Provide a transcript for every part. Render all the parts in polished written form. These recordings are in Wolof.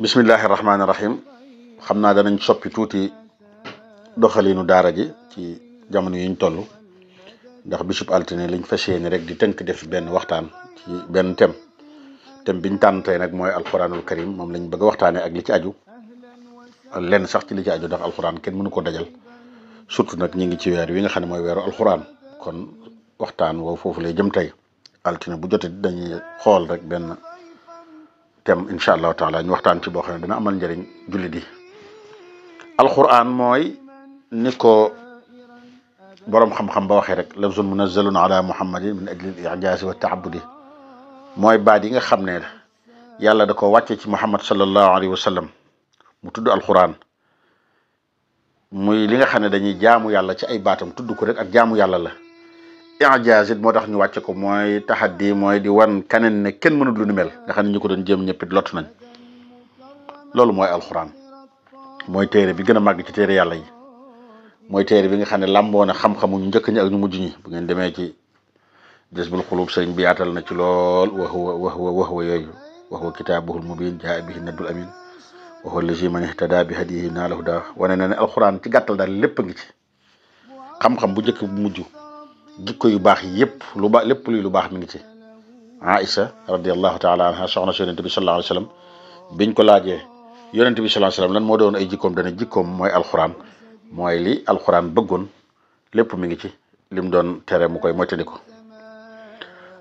bismillahi rahmaani rahim xam naa danañ soppi tuuti doxalinu daara ji ci jamono yiñ toll ndax bisub altine liñ fas yéene rek di tënk def benn waxtaan ci benn thème biñ tànn tey nag mooy alquranul karim moom lañ bëgg a waxtaanee ak li ci aju lenn sax ci li ci aju ndax alquran kenn mënu ko dajal surtout nag ñi ngi ci weer wi nga xam ne mooy weeru alquran kon waxtaan woo foofu lay jëm tey altine bu jotee dañuy xool rek benn thème incha allahu taala ñu waxtaan ci boo xam ne dina amal njëriñ jullit yi. alquran mooy ni ko boroom xam-xam ba waxee rek lafzun munazzalun ala muhammadin min ajli al ijaasi wa taabudi mooy baat yi nga xam ne yàlla da ko wàcce ci muhammad sallallahu alayhi wa sallam mu tudd alquran muy li nga xam ne dañuy jaamu yàlla ci ay baatam tudd ko rek ak jaamu yàlla la. ijaaz it moo tax ñu wàcce ko mooy taxaddi mooy di wan kaneen ne kenn mënut lu ni mel nga xam ne ñu ko doon jéem ñëpp it lott nañ loolu mooy alquran mooy téere bi gën a màgg ci téere yàlla yi mooy téere bi nga xam ne làmboo na xam-xamu ñu njëkk ñi ak ñu mujj ñi bu ngeen demee ci jazbul xulub sëriñ bi yaatal na ci lool waxwa yooyu waxwa kitaabuhul mubin jaa bihi nadul amin waxwa lazi man ihtada bi hadihi naala huda wane na ne alquran ci gàttal daal lépp a ngi ci xam-xam bu njëkk bu mujj jikko yu baax yëpp lépp luy lu baax mi ngi ci. Aïcha radiallahu taala anha soxna si yonente bi sallallahu alayhi wa sallam biñ ko laajee yonente bi sallallahu alayhi wa sallam lan moo doon ay jikkoom dana jikkoom mooy alquran mooy li alquran bëggoon lépp mi ngi ci lim doon tere mu koy moytandiku.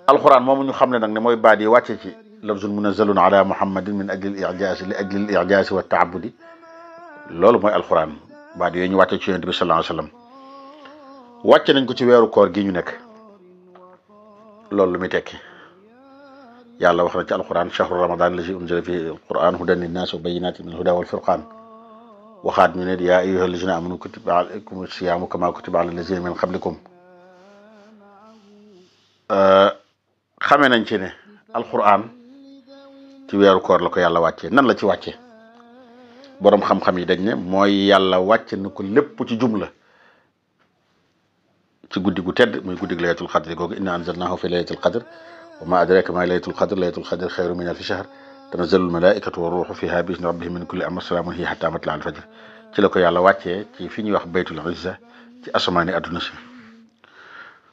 alquran moomu ñu xam ne nag ne mooy baat yi wàcce ci lafzun munazzalun ala muhammadin min ajli al ijaasi li ajli al ijaasi wa taabudi loolu mooy alquran baat yooyu ñu wàcce ci yonente bi sallallahu alayhi wa sallam wàcce nañ ko ci weeru koor gi ñu nekk loolu lu muy tekki yàlla wax na ci alquran chahru ramadan lazi unzila fihi alquran hudan linnas wa bayyinatin min alhuda wal furqan waxaat ñu ne yaa ayyuha allazina amanu kutiba alaykum siyaamu kama kutiba ala allazina min qablikum xamee nañ ci ne alquran ci weeru koor la ko yàlla wàccee nan la ci wàcce boroom xam-xam yi dañ ne mooy yàlla wàcce na ko lépp ci jumla ci guddi gu tedd muy guddi laylatul qadr googu inna anzalnahu fi laylatul qadr wa ma adraka ma laylatul qadr xayru min alfi shahr tanazzalul malaikatu wa ruuhu fiha bi izni rabbihim min kulli amr salaamun hiya hatta matla al fajr ci la ko yàlla wàccee ci fi ñuy wax baytul izza ci asamaani adduna si.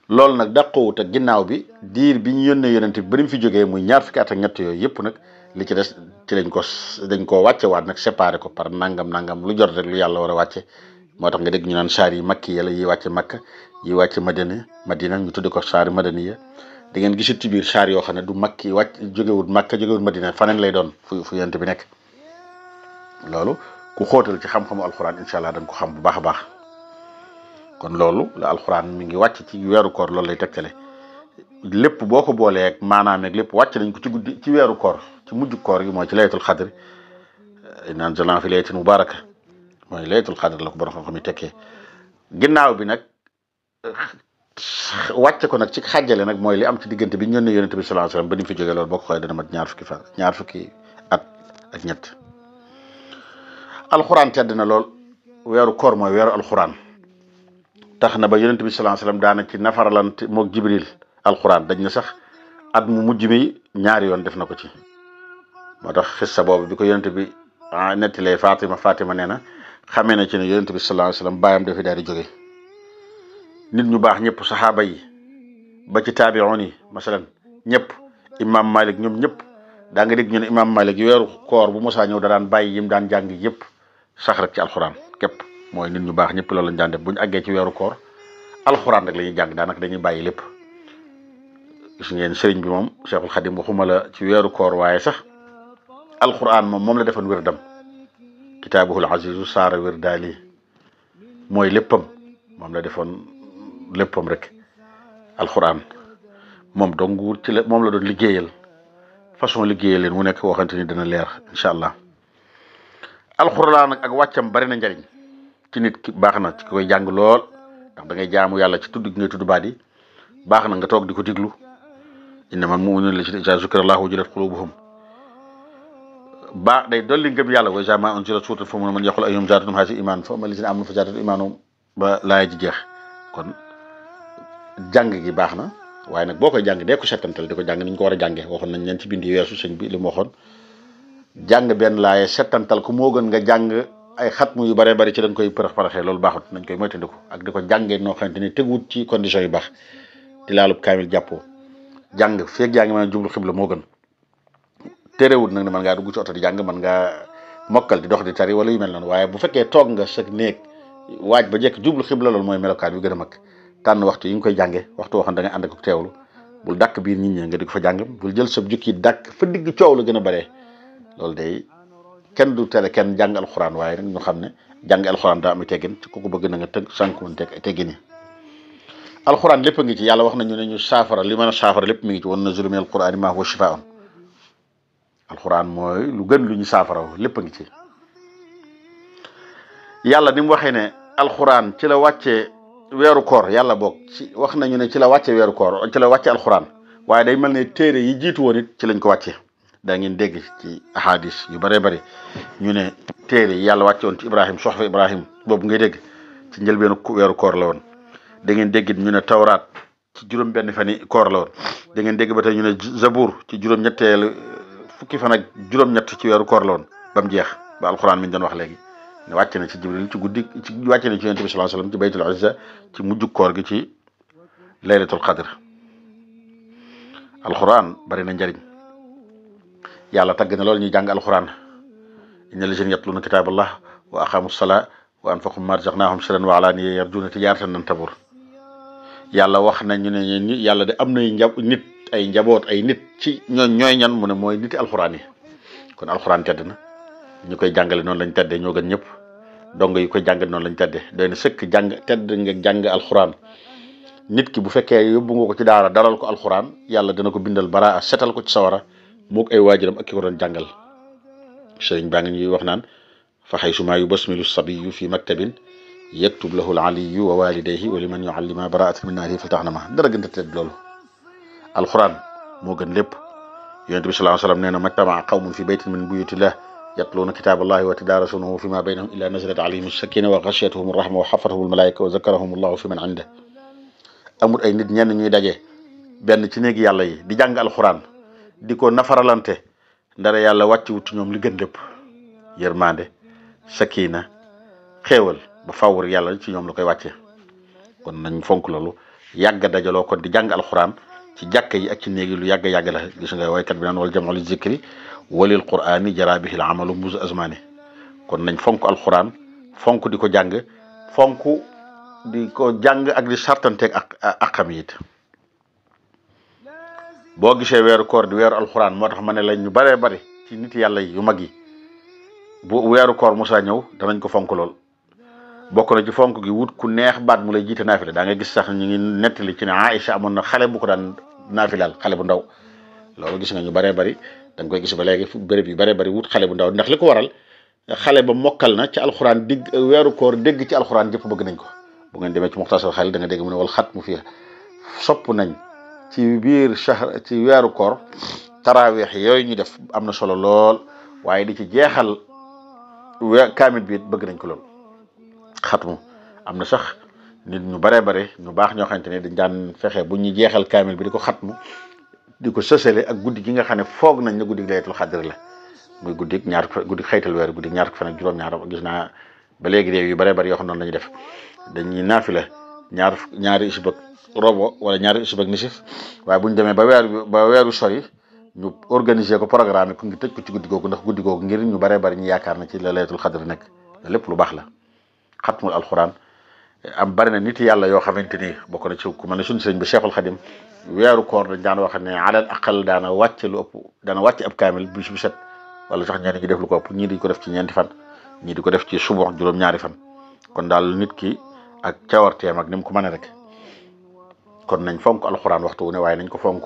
loolu nag dàqowut ak ginnaaw bi diir bi ñu yónnee yonente bi ba mu fi jógee muy ñaar fukki at ak ñett yooyu yëpp nag li ci des ci dañ koo wàcce waat nag séparé ko par nangam lu jot rek lu yàlla war a wàcce moo tax nga dégg ñu naan saar yi makki yàlla yi wàcce makka yi wàcce madina ñu tudde ko saari madaniya da ngeen gisit ci biir saar yoo xam ne du makki wàcc jógewul makka jógewul madina faneen lay doon fu yonent bi nekk loolu ku xóotal ci xam-xamu alxuraan incha allah da nga ko xam bu baax a baax kon loolu la alxuraan mi ngi wàcc ci weeru koor loolu lay tegtale lépp boo ko boolee ak maanaam ak lépp wàcc nañ ko ci guddi ci weeru koor ci mujj koor gi mooy ci laylatul xadr inna anzalnahu fi laylatin mubaraka mooy laylatul xadr la ko borom xam-xam yi tekkee ginnaaw bi nag wàcce ko nag ci xàjjale nag mooy li am ci diggante bi ñu yónnee yonente bi sallallahu alayhi wasallam ba ni mu fi jógee loolu boo ko xoolee dana mat ñaar fukki at ak ñett. alxuraan tedd na lool weeru koor mooy weeru alxuraan tax na ba yonente bi sallallahu alayhi wasallam daana ci nafaralante moog jibril alxuraan dañ na sax at mu mujj mi ñaari yoon def na ko ci. moo tax xissa boobu bi ko yonente bi nettilee Fatima nee na xamee na ci ne yonente bi sallallahu alayhi wasallam baayam dafay daal di jóge nit ñu baax ñëpp saxaaba yi ba ci taabi'un yi masalan ñëpp imam Malik ñoom ñëpp daa nga dégg ñu ne imam Malik weeru koor bu mosaa ñëw da daan bàyyi yim daan jàng yëpp sax rek ci alxuraan képp mooy nit ñu baax ñëpp loolu lañ daan def bu ñu àggee ci weeru koor alxuraan rek la ñuy jàng daanaka dañuy bàyyi lépp. gis ngeen sëriñ bi moom Cheikhul Khadim waxuma la ci weeru koor waaye sax alxuraan moom la defoon wérdam kitaabuhul azizu saara wirdaali mooy léppam moom la defoon léppam rek alxuraan moom dong ci la moom la doon liggéeyal façon liggéeyal leen mu nekk waxante ni dana leer incha allah. alxuraan ak wàccam bari na njariñ ci nit ki baax na ci koy jàng lool ndax da ngay jaamu yàlla ci tudd gi ngay tudd baat yi baax na nga toog di ko diglu innamal mu'minuuna allaziina izaa zukira llaahu wajilat quluubuhum baax day dolli ngëm yàlla wa izaa maa unzilat suuratun faminhum man yaquulu ayyuhum zaadathum haazihii iimaanan fa ammaa llaziina aamanuu fa zaadathum iimaanan ba laaya ji jeex kon jàng gi baax na waaye nag boo koy jàng dee ko settantal di ko jàng ni ñu ko war a jàngee waxoon nañ leen ci bind yi weesu sëñ bi li mu waxoon jàng benn laaye settantal ko moo gën nga jàng ay xatmu yu bare bari ci da nga koy përëx paraxee loolu baaxut nañ koy moytandiku ak di ko jàngee noo xamante ni teguwut ci condition yu baax di laalub kaamil jàppoo jàng feeg yaa ngi mën a jublu xibla moo gën terewut nag ne mën ngaa dugg ci oto di jàng mën ngaa mokkal di dox di tari wala yu mel noonu waaye bu fekkee toog nga sa néeg waaj ba jekk jublu xibla loolu mooy melokaan yu gën a mag tànn waxtu yi nga koy jànge waxtu waxoon da nga ànd ak teewlu bul dàkk biir nit ñi nga di ko fa jàng bul jël sa jukki dàkk fa digg coow la gën a bare loolu day kenn du tere kenn jàng alxuraan waaye nag ñu xam ne jàng alxuraan daa am teggin ci ku ko bëgg na nga tëgg sànku teg ay teggin yi alxuraan lépp a ngi ci yàlla wax nañu ne ñu saafara li mën a saafara lépp mi ngi ci wan nazzilu mina alquraani maa huwa shifaa'un alxuraan mooy lu gën lu ñu saafara lépp a ngi ci yàlla ni mu waxee ne alxuraan ci la wàccee weeru koor yàlla boog ci wax nañu ne ci la wàcce weeru koor ci la wàcce alxuraan waaye day mel ne téere yi jiitu woon it ci lañ ko wàcce daa ngeen dégg ci ahadis yu bëree bëri ñu ne téere yi yàlla wàcce woon ci Ibrahim soxfa Ibrahim boobu ngay dégg ci njëlbeenu weeru koor la woon da ngeen dégg ñu ne tawraat ci juróom benn fani koor la woon da ngeen dégg ba tey ñu ne zabour ci juróom-ñetteelu fukki fan ak juróom-ñett ci weeru koor la woon ba mu jeex ba alxuraan mi ñu doon wax léegi ne wàcc na ci jibril ci guddi ci wàcc na ci yonent bi sallallahu alayhi wasallam ci baytul izza ci mujjug koor gi ci laylatul qadr alxuraan bari na njariñ yàlla tagg na loolu ñuy jàng alxuraan inna lazina yatluna kitaballah wa aqamu salaa wa anfaqu mimma razaqnahum sirran wa alaaniyatan yarjuna tijaaratan lan tabur yàlla wax nañu ne yàlla de am nay nit ay njaboot ay nit ci ñooy ñan mu ne mooy niti alxuraan yi kon alxuraan tedd na ñu koy jàngale noonu lañ teddee ñoo gën ñëpp dongo yi koy jàngale noonu lañ teddee doy na sëkk tedd nga jàng alxuraan nit ki bu fekkee yóbbu nga ko ci daara daral ko alxuraan yàlla dana ko bindal bara setal ko ci sawara mook ay waajuram ak ki ko doon jàngal sëriñ baa ngi ñuy wax naan fa xaysuma yubasmilu sabiyu fi maktabin yaktub lahu al aliyu wa walidayhi wa liman yuallima baraatan min naari fa tax na ma dara gën a tedd loolu alxuraan moo gën lépp yonent bi sallallahu alayhi wasallam nee na majtamaa qawmun fi baytin min buyutillah yatluuna kitaaballahi wa tadaarasuunahu fi ma baynahum illa nazalat alayhim sakina wa ghashiyatuhum rahma wa hafatahum almalaika wa zakarahum allahu fi man inda amul ay nit ñenn ñuy daje benn ci néegi yàlla yi di jàng alxuraan di ko nafaralante ndara yàlla wàcc wut ñoom li gën lépp yërmande sakina xéewal ba fawr yàlla ci ñoom la koy wàcce kon nañ fonk loolu yàgg dajaloo kon di jàng alxuraan ci jàkka yi ak ci néegi lu yàgg la gis nga waykat bi naan wal jam'u li zikri walil qur'ani jara bihi al amalu muz azmani kon nañ fonk alxuraan fonk di ko jàng fonk di ko jàng ak di sartanteeg ak xam it boo gisee weeru koor di weeru alxuraan moo tax ma ne lañ ñu baree bari ci nit yàlla yu mag yi bu weeru koor musaa ñëw danañ ko fonk lool bokk na ci fonk gi wut ku neex baat mu lay jiite naafila daa nga gis sax ñu ngi nettali ci ne Aïcha amoon na xale bu ko daan naafilaal xale bu ndaw loolu gis nga ñu baree bari da nga koy gis ba léegi béréb yu baree bari wut xale bu ndaw ndax li ko waral xale ba mokkal na ci alxuraan digg weeru koor dégg ci alxuraan jëpp bëgg nañ ko bu ngeen demee ci muxtasar xalil da nga dégg mu ne wal xat mu fi sopp nañ ci biir shahr ci weeru koor taraweex yooyu ñu def am na solo lool waaye di ci jeexal kaamil bi bëgg nañ ko lool xatmu am na sax nit ñu baree bare ñu baax ñoo xamante ne dañ daan fexe bu ñu jeexal kaamil bi di ko xatmu di ko sësale ak guddi gi nga xam ne foog nañ ne guddi laylatul xadr la muy guddi xaytal weer guddi ñaar fan ak juróom-ñaar gis naa ba léegi réew yu baree bari yoo xam noonu la ñuy def dañuy naafila ñaari isib ak robo wala ñaari isib ak nisif waaye bu ñu demee ba weeru sori ñu organiser ko programme ko ngi tëj ko ci guddi googu ndax guddi googu ngir ñu baree bari ñu yaakaar na ci la laylatul xadr nekk lépp lu baax la xatmul alxuraan am bari na nit yàlla yoo xamante ni bokk na ci ku mel ne suñu sëriñ bi Cheikhul Khadim weeru koor dañ daan wax ne alal aqal daana wàcc ab kaamil bis bu set wala sax ñenn ñi def lu ko ëpp ñii di ko def ci ñeenti fan ñii di ko def ci suba juróom-ñaari fan kon daal nit ki ak cawarteem ak ni mu ko mënee rek kon nañ fonk alxuraan waxtu wu ne waaye nañ ko fonk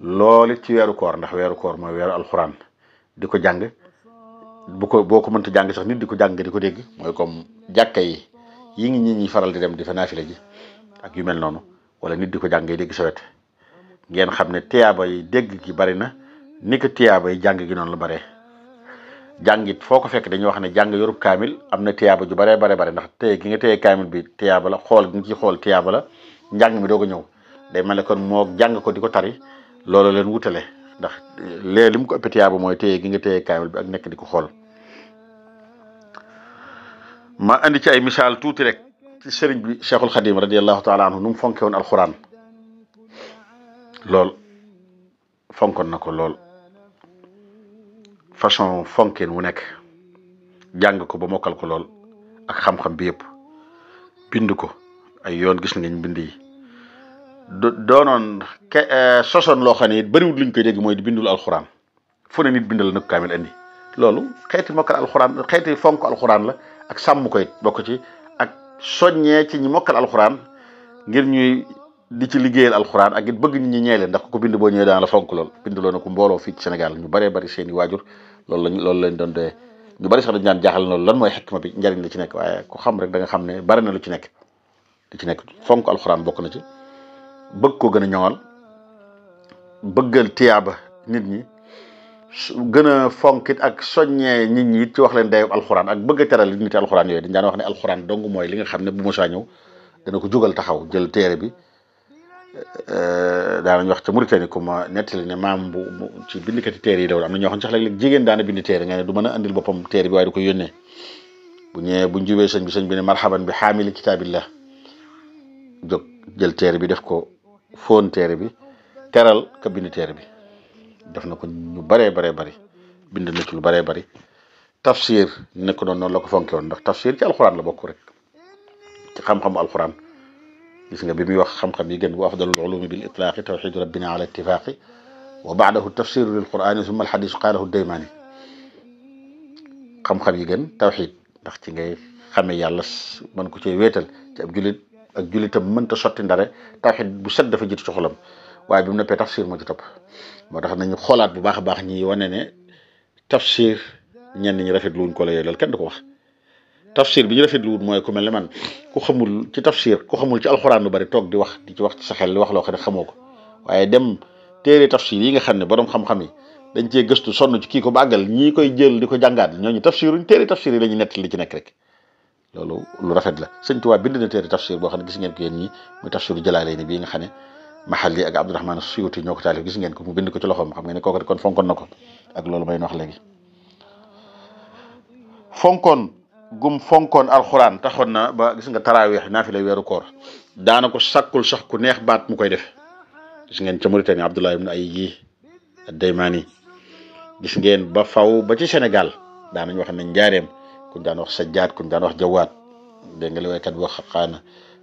loolu ci weeru koor ndax weeru koor mooy weeru alxuraan di ko jàng boo ko mënta jàng sax nit di ko jàng di ko dégg mooy comme jàkka yi ngi nit ñi faral di dem di fa naafile ji ak yu mel noonu wala nit di ko jàng dégg sa wet ngeen xam ne tiyaaba yi dégg gi bari na ni ko tiyaaba yi jàng gi noonu la bare jàngit foo ko fekk dañuy wax ne jàng yorub kaamil am na tiyaaba ju bare ndax téye gi nga téye kaamil bi tiyaaba la xool gi nga ci xool tiyaaba la njàng mi doog a ñëw day mel ne kon moo jàng ko di ko tari loolu leen wutale ndax léegi li mu ko ëppee tiyaaba mooy téye gi nga téye kaamil bi ak nekk di ko xool. ma andi ci ay misaal tuuti rek ci sëriñ bi Cheikhul Khadim radiyallahu taala anhu nu mu fonke woon alxuraan lool fonkoon na ko lool façon fonkeen wu nekk jàng ko ba mokkal ko lool ak xam-xam bi yëpp bind ko ay yoon gis ngeen bind yi doonoon sosoon loo xam ne it bëriwul luñ koy dégg mooy di bindul alxuraan fu ne nit bindal na ko kaamil andi loolu xeeti mokkal alxuraan xeeti fonk alxuraan la ak sàmm ko it bokk ci ak soññee ci ñi mokkal alxuraan ngir ñuy di ci liggéeyal alxuraan ak it bëgg nit ñi ñee leen ndax ko bind boo ñëwee daan la fonk lool bind loo na ko mbooloo fii ci Sénégal ñu bëree bëri seen i waajur loolu lañ doon doyee ñu bëri sax dañu daan jaaxal loolu lan mooy xikma bi njariñ la ci nekk waaye ku xam rek da nga xam ne bari na lu ci nekk fonk alxuraan bokk na ci bëgg ko gën a ñoŋal bëggal tiyaaba nit ñi gën a fonkit ak soññee nit ñi it ci wax leen dayob alxuraan ak bëgg a teral nit alxuraan yooyu dañ daan wax ne alxuraan dong mooy li nga xam ne bu mosaa ñëw dana ko jógal taxaw jël téere bi daanañ wax ca Mauritanie ku ma nettali ne maam bu ci bindikati téere yi daw am na ñoo xam ne sax léeg-léeg jigéen daana bind téere nga ne du mën a andil boppam téere bi waaye du ko yónnee bu ñëwee buñ jubee sëñ bi ne marhaban bi xaamili kitaabillah jóg jël téere bi def ko foon téere bi teral ka bind téere bi def na ko ñu baree bari bind na ci lu baree bari tafsir nekk noonu la ko fonke woon ndax tafsir ci alxuraan la bokk rek ci xam-xamu alxuraan gis nga bi muy wax xam-xam yi gën wa afdalul ulumi bil itlaaqi tawxidu rabbina ala ittifaaqi wa baadahu tafsiru lil qurani summa alxadisu qaalahu daymaani xam-xam yi gën tawxid ndax ci ngay xamee yàlla mën ko cee wéetal ci ab julit ak julitam mënta sotti ndare tawxid bu set dafa jiitu ci xolam waaye bi mu neppee tafsir moo ci topp moo tax nañu xoolaat bu baax a baax ñi wane ne tafsir ñenn ñi rafetlu wuñ ko la yooyu loolu kenn du ko wax tafsir bi ñu rafetlu wut mooy ku mel ne man ku xamul ci tafsir ku xamul ci alxuraan lu bari toog di ci wax ci sa xel li wax loo xam ne xamoo ko waaye dem téere tafsir yi nga xam ne borom xam-xam yi dañ cee gëstu sonn ci kii ko ba àggal ñii koy jël di ko jàngaat ñooñu tafsiruñ téere tafsir yi la ñuy nett li ci nekk rek loolu lu rafet la sëñ Tuubaa bind na téere tafsir boo xam ne gis ngeen ko yéen ñi muy tafsiru Jalaalayni bii nga xam ne Mahalli ak Abdurahmaan Suyuti ñoo ko taalif gis ngeen ko mu bind ko ci loxoom xam ngeen ne kooku kon fonkoon na ko ak loolu may wax léegi fonkoon alxuraan taxoon na ba gis nga taraawix naafila weeru koor daana ko sàkkul sax ku neex baat mu koy def gis ngeen ca Mauritanie Abdullah ibn Ayyi ad-Daymaani gis ngeen ba faw ba ci Sénégal daanañ wax ne njaareem kuñ daan wax sajjaat kuñ daan wax jawaat dégg nga li waykat bi wax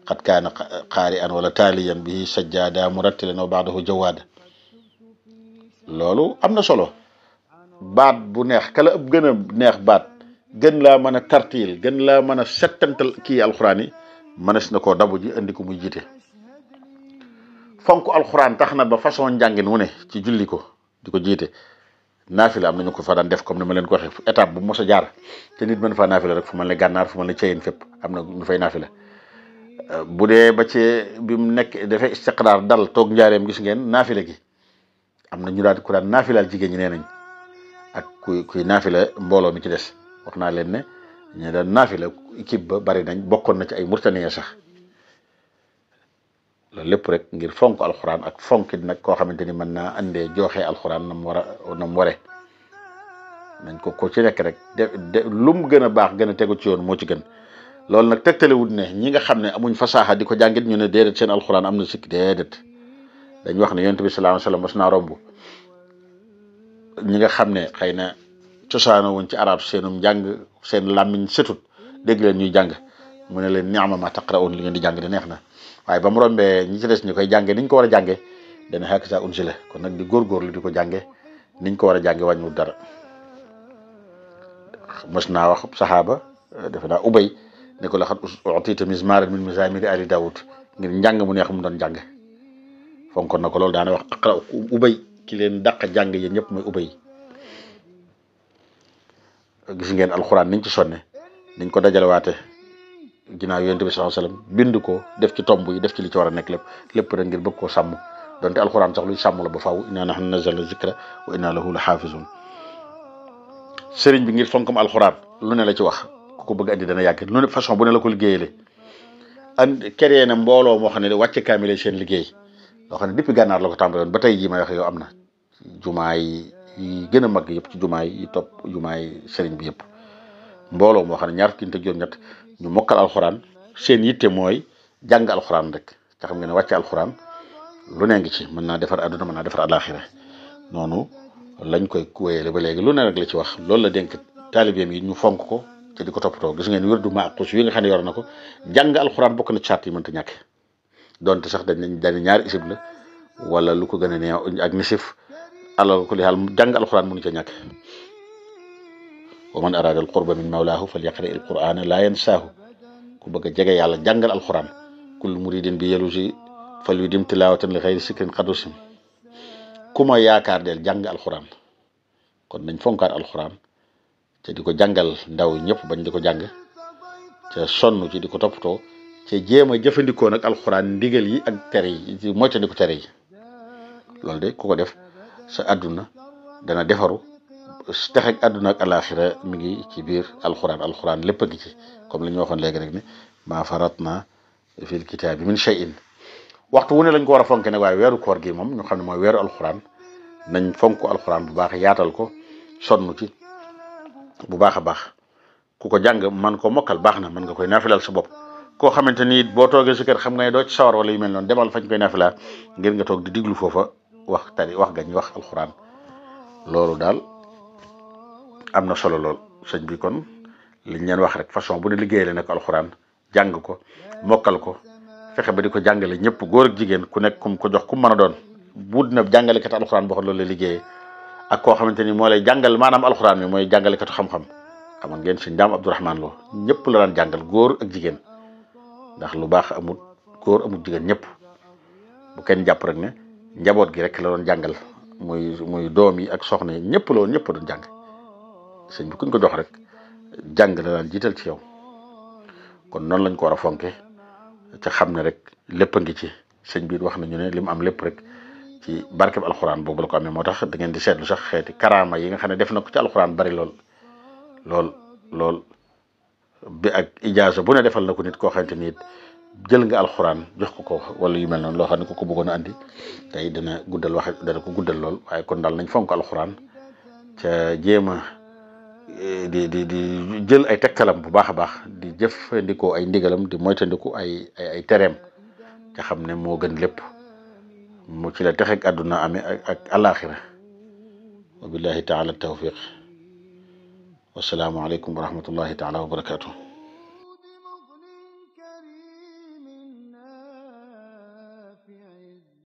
xat kaana xaari an wala taaliyan bi sajjaada murattilan wa baadahu jawaada loolu am na solo baat bu neex kala ëpp gën a neex baat gën laa mën a tartiil gën laa mën a settantal kii alxuraan yi mënees na koo dabu ji andi ko muy jiite fonk alxuraan tax na ba façon njàngin wu ne ci julli ko di ko jiite naafila am nañu ko fa daan def comme ni ma leen ko waxee étape bu mos a jaar te nit mën faa naafila rek fu mel ne gànnaar fu mel ne Ceyeen fépp am na ñu fay naafila bu dee ba ci bi mu nekk dafay istiqraar dal toog njaareem gis ngeen naafila gi am na ñu daan ku daan naafilaal jigéen ñi nee nañ ak kuy naafila mbooloo mi ci des wax naa leen ne ñu daan naafila équipe ba bari nañ bokkoon na ci ay Mauritaniens sax loolu lépp rek ngir fonk alxuraan ak fonkit nag koo xamante ni mën naa andee joxe alxuraan na mu ware nañ ko ci nekk rek de lu mu gën a baax gën a tegu ci yoon moo ci gën loolu nag tegtalewut ne ñi nga xam ne amuñ fasaaxa di ko jàngit ñu ne déedéet seen alxuraan am na sikk déedéet dañ wax ne yonent bi sallallahu alayhi wasallam mas naa romb ñi nga xam ne xëy na cosaano wuñ ci arab seenum njàng seen làmmiñ setut dégg leen ñuy jàng mu ne leen ni'ma ma taqra'un li ngeen di jàng di neex na waaye ba mu rombee ñi ci des ñu koy jànge niñ ko war a jànge dana hakaza unzila kon nag di góorgóorlu di ko jànge niñ ko war a jànge wàññiwul dara mës naa wax saxaaba defe naa ubay ne ko la xat utita mizmaran min mizamiri ali daoud ngir njàng mu neex mu doon jàng fonkoon na ko loolu daana wax aqra ubay ki leen dàq jàng yéen ñëpp mooy ubay gis ngeen alxuraan niñ ci sonne niñ ko dajalewaate ginnaaw yonent bi sallallahu alayhi wasallam bind ko def ci tomb yi def ci li ci war a nekk lépp rek ngir bëgg koo sàmm donte alxuraan sax luy sàmm la ba faaw inna nahnu nazzalna zikra wa inna lahu la xaafizun sëriñ bi ngir fonkam alxuraan lu ne la ci wax ku ko bëgg andi dana yàgg lu ne façon bu ne la ko liggéeyale créé na mbooloo moo xam ne wàcce kaamile seen liggéey loo xam ne depuis gànnaar la ko tàmbale woon ba tey jii may wax yow am na jumaa yi gën a mag yëpp ci jumaa yi topp jumaa yi sëriñ bi yëpp mbooloo moo xam ne ñaar fukki nit ak juróom-ñett ñu mokkal alxuraan seen yitte mooy jàng alxuraan rek te xam nga ne wàcce alxuraan lu ne ngi ci mën naa defar àdduna mën naa defar àllaaxira noonu lañ koy wéyale ba léegi lu ne rek la ci wax loolu la dénk taalibeem yi ñu fonk ko te di ko toppatoo gis ngeen wérdu maaxuus yi nga xam ne yor na ko jàng alxuraan bokk na ci sart yi mënta ñàkk donte sax dañ ñaari isib la wala lu ko gën a neew ak nisif alal ko li xaal jàng alxuraan mënu ca ñàkk wa man arada al qurba min mawlaahu falyaqra al qur'ana laa yansaahu ku bëgg a jege yàlla jàngal alxuraan kullu muridin bi yelusi fal yu dim tilaawatan li xayri sikrin xadusim ku ma yaakaar del jàng alxuraan kon nañ fonkaat alxuraan te di ko jàngal ndaw ñëpp bañ di ko jàng te sonn ci di ko toppatoo te jéem a jëfandikoo nag alxuraan ndigal yi ak tere yi moytandiku tere yi loolu de ku ko def sa àdduna dana defaru texeg àdduna ak alaxira mi ngi ci biir alxuraan lépp a ngi ci comme li ñu waxoon léegi rek ne maa faratna fil kitaabi min shay'in waxtu wu ne lañ ko war a fonke nag waaye weeru koor gi moom ñu xam ne mooy weeru alxuraan nañ fonk alxuraan bu baax yaatal ko sonn ci bu baax a baax ku ko jàng man ko mokkal baax na mën nga koy naafilal sa bopp koo xamante ni boo toogee sa kër xam nga ne doo ci sawar wala yu mel noonu demal fañ koy naafilaa ngir nga toog di diglu foofa wax gañ wax alxuraan loolu daal am na solo lool sëñ bi kon liñ leen wax rek façon bu ne liggéey la nekk alxuraan jàng ko mokkal ko fexe ba di ko jàngale ñëpp góor ak jigéen ku nekk kum ko jox ku mën a doon buut na jàngalekat alxuraan boo xam loolu la liggéeyee ak koo xamante ni moo lay jàngal maanaam alxuraan mi mooy jàngalekatu xam-xam xaman ngeen sëñ Daam Abdourahman Lo ñëpp la daan jàngal góor ak jigéen ndax lu baax amul góor amul jigéen ñëpp bu kenn jàpp rek ne njaboot gi rek la doon jàngal muy doom yi ak soxna yi ñëpp la woon ñëpp doon jàng sëñ bi kuñ ko jox rek jàng la daan jiital ci yow kon noonu lañ ko war a fonke ca xam ne rek lépp a ngi ci sëñ bi wax nañu ne li mu am lépp rek ci barkeb alxuraan boobu la ko amee moo tax da ngeen di seetlu sax xeeti karaama yi nga xam ne def na ko ci alxuraan bari lool bi ak ijaaza bu ne defal na ko nit koo xamante ni jël nga alxuraan jox ko wala yu mel noonu loo xam ne ko bëggoon a andi tey dana ko guddal lool waaye kon daal nañ fonk alxuraan ca jéem a di jël ay tegtalam bu baax a baax di jëfandikoo ay ndigalam di moytandiku ay tereem ca xam ne moo gën lépp mu ci la texeeg àdduna amee ak alaxira wa billahi taala tawfiq wasalaamu aleykum wa rahmatullahi taala wa barakatuh